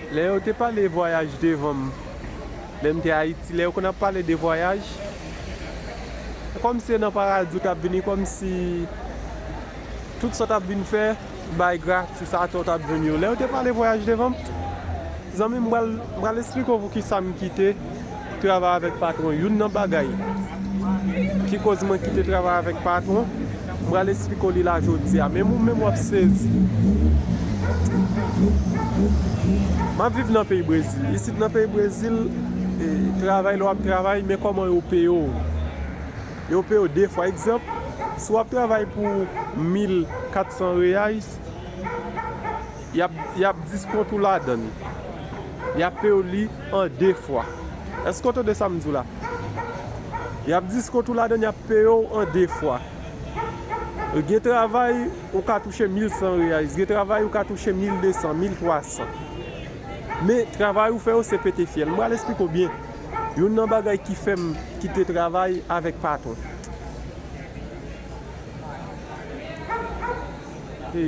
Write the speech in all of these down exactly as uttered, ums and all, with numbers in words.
Lè yo te pale vwayaj devan m, lè m te Ayiti, lè yo konn ap pale de vwayaj, se kòmsi se nan paradi w t ap vini, kòmsi tout sa w t ap vin fè, bay gratis atè w t ap jwenn yo. Lè yo te pale vwayaj devan m, zanmi m, m pral, m pral esplike w poukisa m kite travay avèk patwon. Youn nan bagay ki koz mwen kite travay avèk patwon, m pral esplike w li la jodi a. Menm ou menm w ap sezi. M ap viv nan peyi Brezil. Isit nan peyi Brezil, e, travay, lè w ap travay, men kòman yo peye w. Yo peye w de fwa. Egzanp, si w ap travay pou mil kat san reais, y ap, y ap diskont ou ladan l. Y ap peye w li an de fwa. Èske w tande sa m di w la? Y ap diskont ou ladan l, y ap peye w an de fwa. Gen travay, ou ka touche mil san reais. Gen travay, ou ka touche mil de san, mil twa san. Men, travay ou fè yo, se pete fyèl. M pral esplike w byen. Youn nan bagay ki fè m kite travay avèk patwon. E,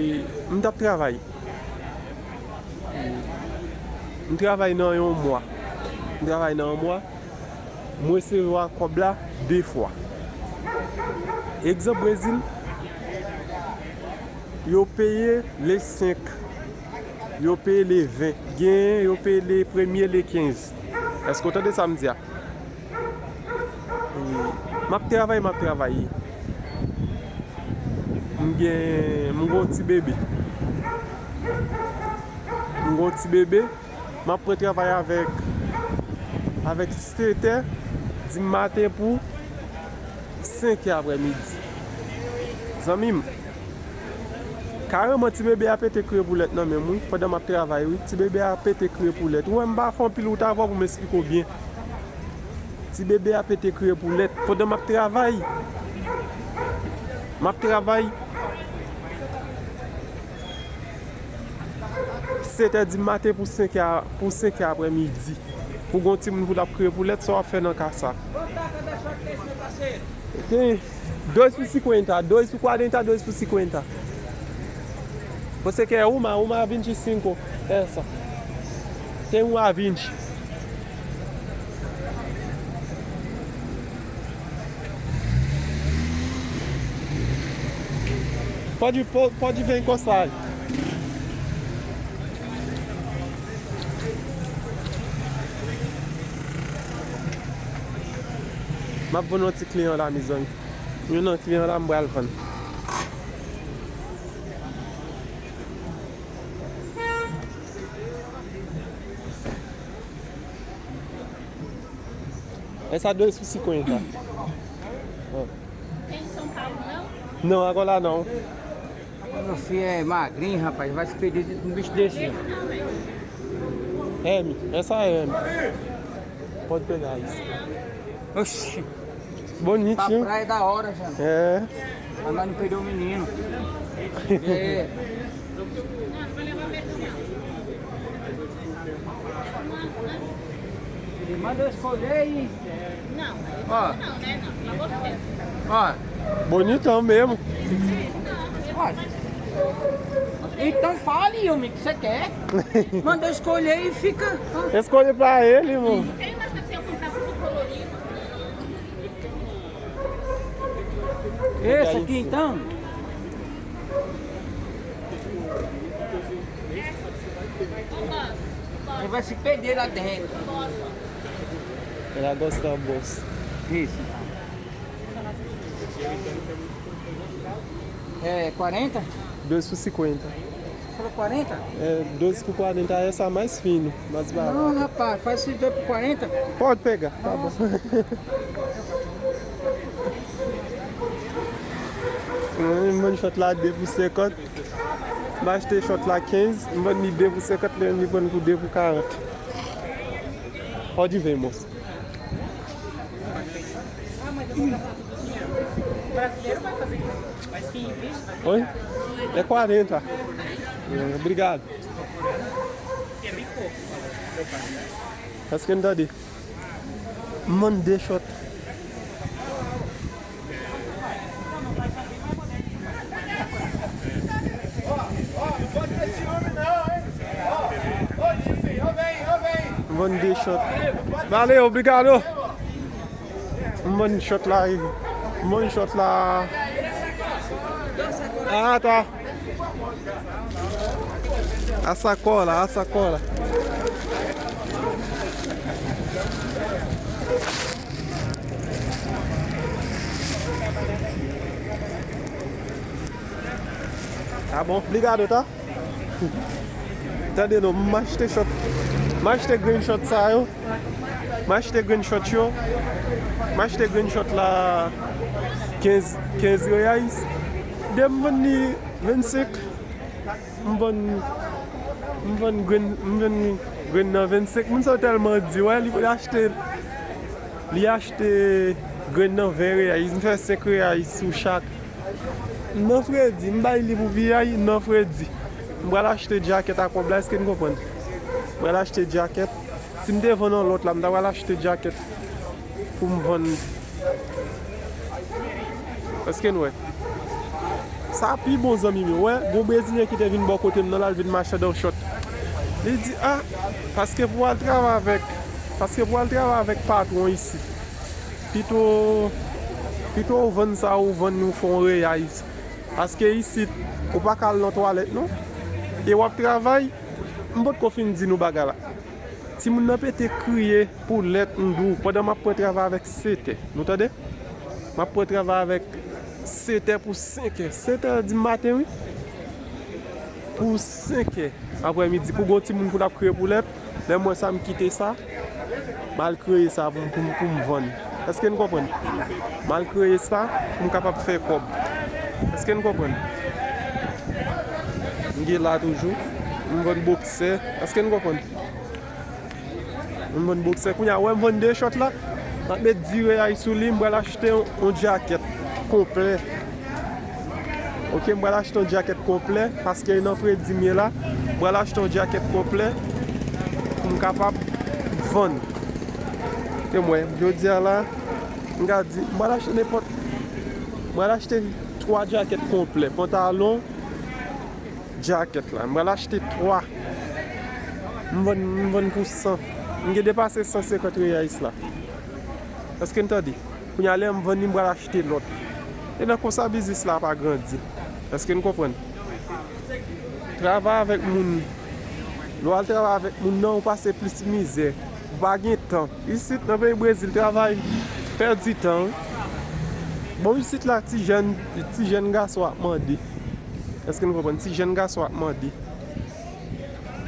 m t ap travay. M travay nan yon mwa. M travay nan yon mwa. M resevwa kòb la de fwa. Egzanp, Brezil, yo peye le senk, yo peye le ven, genyen yo peye le premye, le kenz. Èske w tande sa m di a? E, m ap travay, m ap travay. M gen, m gen yon ti bebe. M gen yon ti bebe. M ap pran travay avèk, avèk sèt è di maten pou senk è aprèmidi. Zanmi m, kareman ti bebe a pete kriye pou lèt nan men m, wi, pandan m ap travay, wi. Ti bebe a pete kriye pou lèt. Ou wè m pa fè anpil wout avè w pou m esplike w byen. Ti bebe a pete kriye pou lèt. Pandan m ap travay, m ap travay. Sèt è di maten pou senk è, pou senk è aprèmidi. Pou gon timoun pou l ap kriye pou lèt, sa w ap fè nan ka sa? Tem dois por cinquenta, dois por quarenta, dois por cinquenta. Você quer uma? Uma vinte e cinco. Essa. Tem uma vinte. Pode, po- pode vir encostar. M ap vann yon ti kliyan la, mezanmi. Youn nan kliyan la, m pral vann. Essa dois por cinquenta. Ó. Tem São Paulo, não? Não, agora não. Meu filho é magrinho, rapaz. Vai se perder dentro de um bicho desse, ó. M, essa é M. Pode pegar isso. Oxi. Bonitinho. Pra praia é da hora, já. É. Mas nós não perdeu o menino. É. Manda eu escolher e. Não, ó. Não, né? Não, pelo amor de Deus. Ó. Bonitão mesmo. Ó. Então fale, homem, o que você quer. Manda eu escolher e fica. Escolhe pra ele, irmão. Não tem mais pra você comprar tudo colorido. Esse aqui então? Ele vai se perder lá dentro. Ela gosta da bolsa. Isso. É quarenta? Dois por cinquenta. Você falou quarenta? É, dois por quarenta, essa é a mais fino, mais barata. Não, rapaz, faz esses dois por quarenta. Pode pegar, tá bom. Mwen, mwen short la de pou senkant. M achte short la kenz, m vann li de pou senkant, li menm li pran pou de pou karant. Pode ver, moço. Oi? É quarenta. É, obrigado. Acho que não dá de. Mande short. Vann de shot. Vale, obrigado. M vann shot la. M vann shot la. Ah, tá. A sacola, a sacola. Tá bom, obrigado, tá? Tande non, m achte shot. M achte green shot sa yo. M achte green shot yo. M achte green shot la kenz, kenz reais. De m vann li vennsenk. M vann, m vann green, m vann green nan vennsenk. Moun sa tèlman di, wè, li achte, li achte green nan ven reais. M fè senk reais sou chak. M nan fredi, m bay li pou piyay, m nan fredi. M pral achte djakèt ak kòb la, èske n konprann? M pral achte djakèt. Si m te vann yon lòt la, m ta pral achte djakèt pou m vann. Èske n wè? Sa pi bon, zanmi m yo. Wè, gon brezilyen ki te vin bò kote m nan, l al vin mache andan shot. Li di, ah, paske pou al travay avèk, paske pou al travay avèk patwon isit. Pito, pito ou vann sa ou vann nou fè yon reais. Paske isit, ou pa ka al nan twalèt non. E w ap travay, m potko fin di nou bagay la. Timoun nan pete kriye pou lèt, m di w, pandan m ap pran travay avèk sete. Nou tande? M ap pran travay avèk sete pou senke. Sete di maten, wi. Pou senke aprè midi, pou gon timoun pou l ap kriye pou lèt, lè m wè sa, m kite sa, m al kreye sa pou m, pou m, pou m vann. Èske n konprann? M al kreye sa pou m kapab fè kòb. Èske n konprann? M gen la toujou. M vann boksè. Èske n konprann? M vann boksè. Kounye a, wè, m vann de shot la. M ap met dis reais sou li. M pral achte yon, yon djakèt konplè. Ok, m pral achte yon djakèt konplè. Paske nan fredi m ye la. M pral achte yon djakèt konplè. Pou m kapab vann. Ke m wè, jodi a la, m ka di, m pral achte nenpòt. M pral achte twa djakèt konplè. Pantalon, djakèt la. M pral achte twa. M vann, m vann pou san. M gen depase san senkant reais la. Èske n tande? Kounye a, lè m vann li, m pral achte lòt. E nan konsa, biznis la pa grandi. Èske n konprann? Travay avèk moun. Lè w al travay avèk moun nan, ou pase plis mizè. Ou pa gen tan. Isit, nan peyi Brezil, travay pèdi tan, wi. Bon, isit la, ti jèn, ti jèn gason ap mande. Èske n konprann? Ti jèn gason ap mande.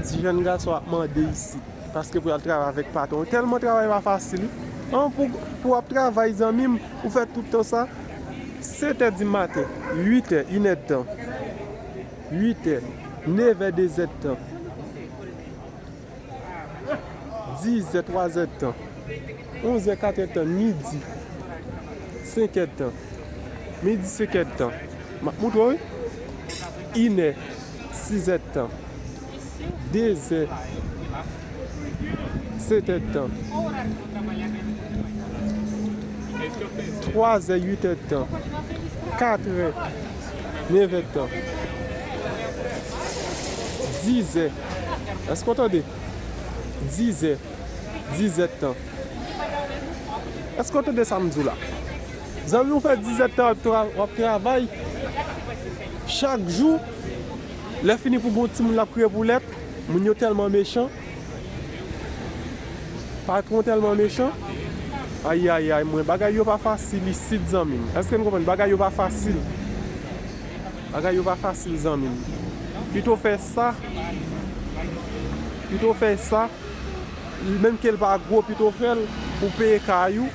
Ti jèn gason ap mande isit. Paske pou y al travay avèk patwon. Tèlman travay pa fasil, wi. An, pou, pou w ap travay, zanmi m, ou fè tout tan sa, sèt è di maten, uit è, inèdtan. Uit è, nèf è, dezèdtan. Dis è, twazèdtan. Onz è, katrèdtan. Midi, senkèdtan. Midi, senkèdtan. M ap moutre w, wi. Inè, sizèdtan. Dezè, setèdtan. Twazè, uitèdtan. Katrè, nevèdtan. Dizè. Èske w tande? Dizè. Dizèdtan. Èske w tande sa m di w la? Zanmi, ou fè dizèdtan w ap tra-, w ap travay chak jou. Lè fini pou gon timoun l ap kriye pou lèt, moun yo tèlman mechan. Patwon tèlman mechan. Ayayay, mwen, bagay yo pa fasil isit, zanmi m. Èske n konprann? Bagay yo pa fasil. Bagay yo pa fasil, zanmi m. Pito fè sa. Pito fè sa. Menm ke l pa gwo, pito fè l pou peye kay ou.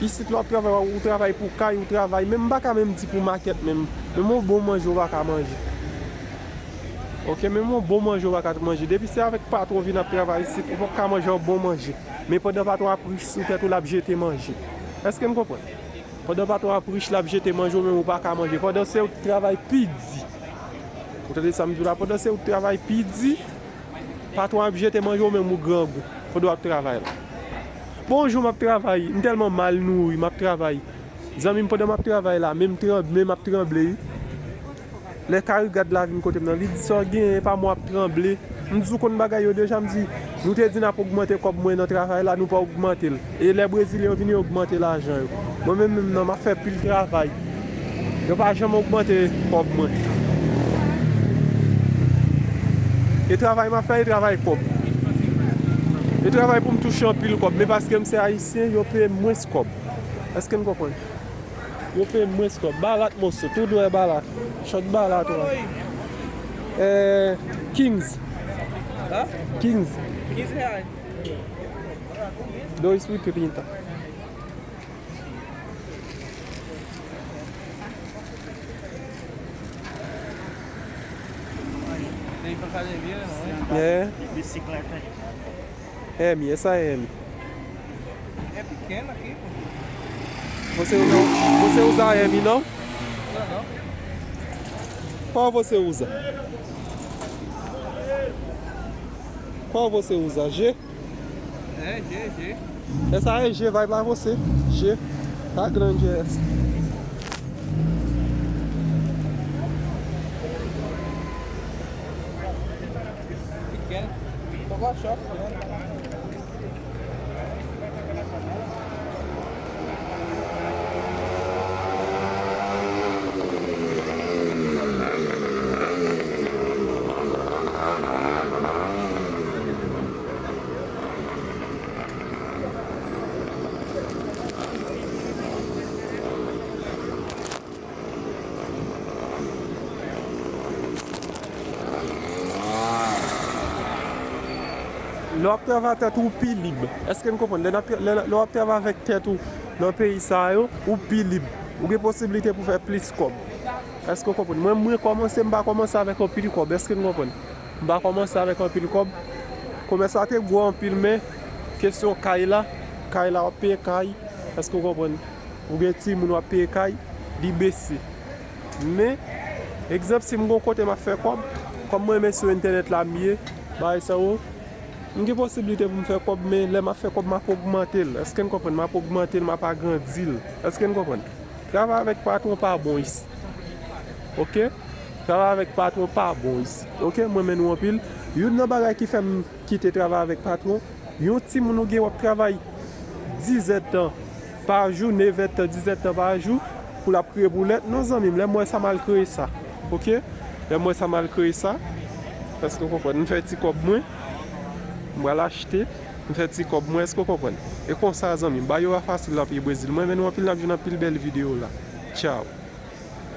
Isit, lè w ap travay, ou travay pou kay, ou travay. Menm m pa ka menm di pou makèt menm. Menm yon bon manje, ou pa ka manje. Ok, menm yon bon manje, ou pa ka manje. Depi se avèk patwon w vin ap travay isit, ou p ap ka manje yon bon manje. Men pandan patwon ap rich sou tèt ou, l ap jete manje. Èske n konprann? Pandan patwon ap rich, l ap jete manje, ou menm ou pa ka manje. Pandan se ou k travay pi di. Ou tande sa m di w la? Pandan se ou k travay pi di, patwon ap jete manje, ou menm ou grangou. Pandan w ap travay la. Bon, yon jou m ap travay, m tèlman mal nouri, m ap travay. Zanmi m, pandan m ap travay la, men m tranb-, men m ap tranble, wi. Lè Karigad la vin kote m nan, li di, "Sa w genyen, pa mwen w ap tranble." M di w konn bagay yo deja, m di, nou te di n ap ogmante kòb mwen nan travay la, nou pa ogmante l. E lè Brezilyen yo vini, yo ogmante lajan yo. Mwen menm, menm nan, m ap fè pil travay. Yo pa janm ogmante kòb mwen. E travay m ap fè, e travay kòb. E travay pou m touche anpil kòb. Men paske m se Ayisyen, yo peye m mwens kòb. Èske n konprann? Yo peye m mwens kòb. Balat moso, tou dwè balat. Short balat, wè. Eh, quinze. Hã? Quinze. Quinze reais. Dois por trinta. Tem pra academia, não é? É. Bicicleta. M, essa é M. É pequena aqui, pô. Você usa, você usa M, não? Não, não. Qual você usa? Qual você usa? G? É, G, G. Essa é G, vai pra você. G. Tá grande essa. Pequena. Só com a choque, né? Lè w ap travay tèt ou, ou pi lib. Èske n konprann? Lè n ap tra-, lè, lè w ap travay avèk tèt ou nan peyi sa yo, ou pi lib. Ou gen posiblite pou fè plis kòb. Èske w konprann? Mwen, mwen kòmanse, m pa kòmanse avèk anpil kòb. Èske n konprann? M pa kòmanse avèk anpil kòb. Komès la te gwo anpil, men kesyon kay la, kay la w ap peye kay. Èske w konprann? Ou gen timoun w ap peye kay, li bese. Men, egzanp, si m gon kote m ap fè kòb, kòm mwen menm sou entènèt la m ye, bagay sa yo, m gen posiblite pou m fè kòb, men lè m ap fè kòb, m ap ogmante l. Èske n konprann? M ap ogmante l, m ap agrandi l. Èske n konprann? Travay avèk patwon pa bon isit. Oke? Travay avèk patwon pa bon isit. Oke? M renmen nou anpil. Youn nan bagay ki fè m kite travay avèk patwon, yon timoun ou gen w ap travay diz èdtan pa jou, nèf èdtan, diz èdtan pa jou, pou l ap kriye boulèt. Non, zanmi m, lè m wè sa, m al kreye sa. Oke? Lè m wè sa, m al kreye sa. Èske w konprann? M fè ti kòb mwen, m pral achte, m fè ti kòb mwen, èske w konprann? E konsa, zanmi m, bagay yo pa fasil nan peyi Brezil. Mwen, men nou anpil, n ap jwenn anpil bèl videyo la. Tchaw.